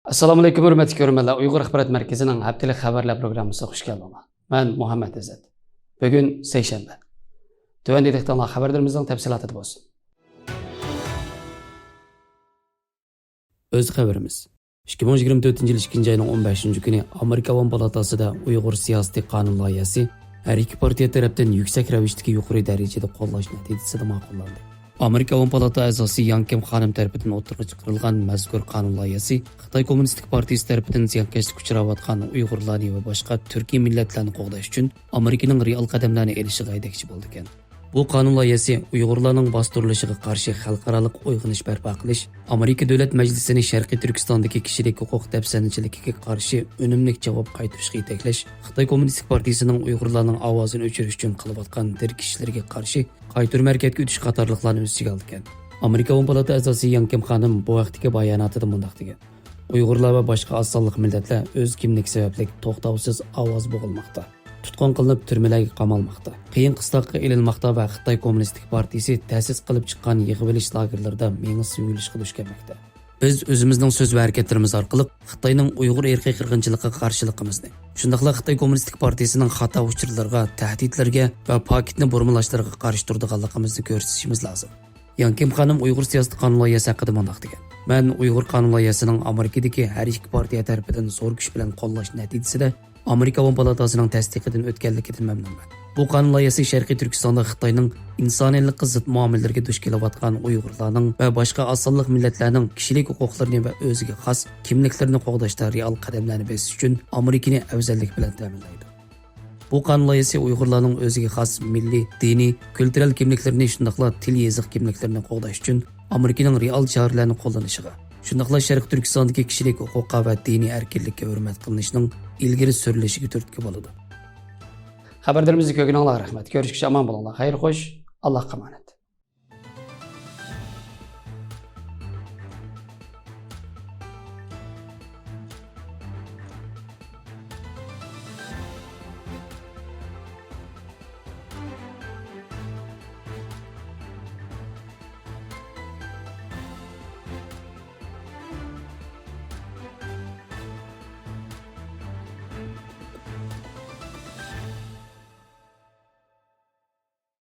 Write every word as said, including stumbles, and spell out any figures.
ئەسسالامۇئەلەيكۇم، ھۆرمەتلىك كۆرۈرمەنلەر. ئۇيغۇر ئاخبارات مەركىزىنىڭ ھەپتىلىك خەۋەرلەر پروگراممىسىغا خۇش كەلدىڭلار. مەن مۇھەممەد ئىززەت. بۈگۈن سەيشەنبە. تۆۋەندە دىققىتىڭلار خەۋەرلىرىمىزنىڭ تەپسىلاتىدا بولسۇن. ئۆز خەۋىرىمىز. ئىككى مىڭ يىگىرمە تۆتىنچى يىل ئىككىنچى ئاينىڭ ئون بەشىنچى كۈنى ئامېرىكا ئاۋام پالاتاسىدا ئۇيغۇر سىياسىتى قانۇن لايىھەسى ھەر ئىككى پارتىيە تەرەپتىن يۈكسەك رەۋىشتىكى يۇقىرى دەرىجىدە قوللاش نەتىجىسىدە ماقۇللاندى. ئامېرىكا ئاۋام پالاتا ئەزاسى ياڭ كىم خانىم تەرىپىدىن ئوتتۇرىغا چىقىرىلغان مەزكۇر قانۇن لايىھەسى خىتاي كوممۇنىستىك پارتىيىسى تەرىپىدىن زىيانكەشلىككە ئۇچراۋاتقان ئۇيغۇرلارنى ۋە باشقا تۈركىي مىللەتلەرنى قوغداش ئۈچۈن ئامېرىكىنىڭ رېئال قەدەملەرنى ئېلىشىغا ھەيدەكچى بولىدىكەن. بۇ قانۇن لايىھەسى ئۇيغۇرلارنىڭ باستۇرۇلۇشىغا قارشى خەلقئارالىق ئويغىنىش بەرپا قىلىش، ئامېرىكا دۆلەت مەجلىسىنى شەرقىي تۈركىستاندىكى كىشىلىك ھوقۇق دەپسەندىچىلىكىگە قارشى ئۈنۈملۈك جاۋاب قايتۇرۇشقا يېتەكلەش، خىتاي كوممۇنىستىك پارتىيىسىنىڭ ئۇيغۇرلارنىڭ ئاۋازىنى ئۆچۈرۈش ئۈچۈن قىلىۋاتقان تىركىشىشلىرىگە قارشى قايتۇرما ھەرىكەتكە ئۆتۈش قاتارلىقلارنى ئۆز ئىچىگە ئالىدىكەن. ئامېرىكا ئاۋام پالاتا ئەزاسى ياڭ كىم خانىم بۇ ھەقتىكى باياناتىدا مۇنداق دېگەن: ئۇيغۇرلار ۋە باشقا ئاز سانلىق مىللەتلەر ئۆز كىملىكى سەۋەبلىك توختاۋسىز ئاۋاز بوغۇلماقتا، تۇتقۇن قىلىنىپ تۈرمىلەرگە قامالماقتا، قىيىن قىستاققا ئېلىنماقتا ۋە خىتاي كوممۇنىستىك پارتىيىسى تەسىس قىلىپ چىققان يىغىۋېلىش لاگېرلىرىدا مېڭە سىۋىۋېلىشقا دۇچ كەلمەكتە. بىز ئۆزىمىزنىڭ سۆز ۋە ھەرىكەتلىرىمىز ئارقىلىق خىتاينىڭ ئۇيغۇر ئىرقىي قىرغىنچىلىقىغا قارشىلىقىمىزنى، شۇنداقلا خىتاي كوممۇنىستىك پارتىيىسىنىڭ خاتا ئۇچۇرلىرىغا، تەھدىتلىرىگە ۋە پاكىتنى بۇرمىلاشلىرىغا قارشى تۇرىدىغانلىقىمىزنى كۆرسىتىشىمىز لازىم. ياڭ كىم خانىم ئۇيغۇر سىياسىتى قانۇن لايىھەسى ھەققىدە مۇنداق دېگەن: مەن ئۇيغۇر قانۇن لايىھەسىنىڭ ئامېرىكىدىكى ھەر ئىككى پارتىيە تەرىپىدىن زور كۈچ بىلەن قوللاش نەتىجىسىدە ئامېرىكا ئاۋام پالاتاسىنىڭ تەستىقىدىن ئۆتكەنلىكىدىن مەمنۇنمەن. بۇ قانۇن لايىھەسى شەرقىي تۈركىستاندا خىتاينىڭ ئىنسانىيلىققا زىت مۇئامىلىلىرىگە دۇچ كېلىۋاتقان ئۇيغۇرلارنىڭ ۋە باشقا ئاز سانلىق مىللەتلەرنىڭ كىشىلىك ھوقۇقلىرىنى ۋە ئۆزىگە خاس كىملىكلىرىنى قوغداشتا رېئال قەدەملەرنى بېسىش ئۈچۈن ئامېرىكىنى ئەۋزەللىك بىلەن تەمىنلەيدۇ. بۇ قانۇن لايىھەسى ئۇيغۇرلارنىڭ ئۆزىگە خاس مىللىي، دىنىي، كۈلتۈرەل كىملىكلىرىنى، شۇنداقلا تىل، يېزىق كىملىكلىرىنى قوغداش ئۈچۈن ئامېرىكىنىڭ رېئال چارىلەرنى قوللىنىشىغا، شۇنداقلا شەرقىي تۈركىستاندىكى كىشىلىك ھوقۇققا ۋە دىنىي ئەركىنلىككە ھۆرمەت قىلىنىشىنىڭ ئىلگىرى سۈرۈلۈشىگە تۈرتكە بولىدۇ. خەۋەرلىرىمىزنى كۆرگىنىڭلارغا رەھمەت. كۆرۈشكىچە ئامان بولۇڭلار. خەير خوش. ئاللاھقا ئامانەت.